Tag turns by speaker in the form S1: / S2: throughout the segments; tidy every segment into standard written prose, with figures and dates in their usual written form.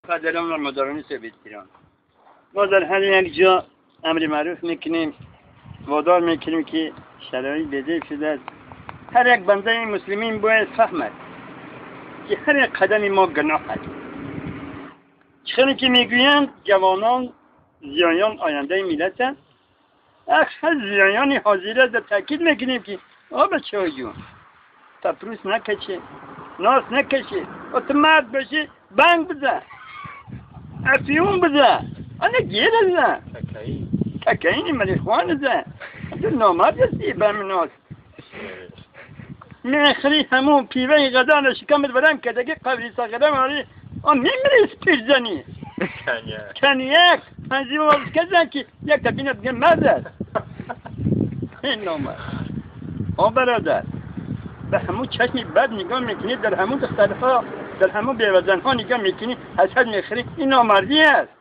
S1: پدران و مادران سویت ایران، ما در هر یک جا امر معروف میکنیم، وادار میکنیم که شرایط بده شده است. هر یک بنده مسلمین باید فهمد که هر یک قدم ما گناه است. چخیلی که میگویند جوانان زیایان آینده ملتند، اکثر زیایان حاضره در تاکید میکنیم که آ بچه جون پپروس نکشه، ناس نکشه، تو مرد باشی بنگ بزن، افیون بزن، انا گیر بزن، ککاین مریخوان بزن، تو نامرد هستی به ناس میخری همون پیوه غذا شکمت برم که دیگه قبری ساقره ماری آن میمیری پیرزنی کنیک پنجی باز کزن که یک تبینه دیگه مرد است. این نامرد. آ برادر به همون چشمی بد نگاه میکنی، در همون دخترها، در همون بیوزنها نگاه میکنی، حسد میخری، این نامردی است.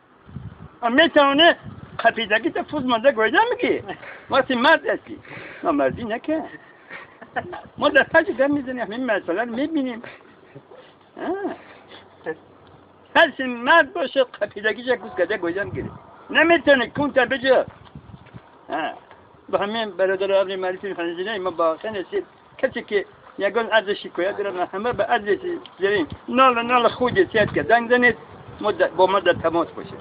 S1: میتونه قپیدگی تا فوز مانده گویده میگی وقتی مرد هستی نامردی نکن. ما در پنج گم میزنیم همین مسئله رو میبینیم. هر مرد باشه قپیدگیش یک گوز کده گویده میگیره، نمیتونه کون تا بجا. با همین برادر ابن معرفی خنزیره ما با نسید کسی که یگان عرض شکایت دارد همه به عرض زیرین نال نال خود سیاد که زنگ زنید با ما در تماس باشه.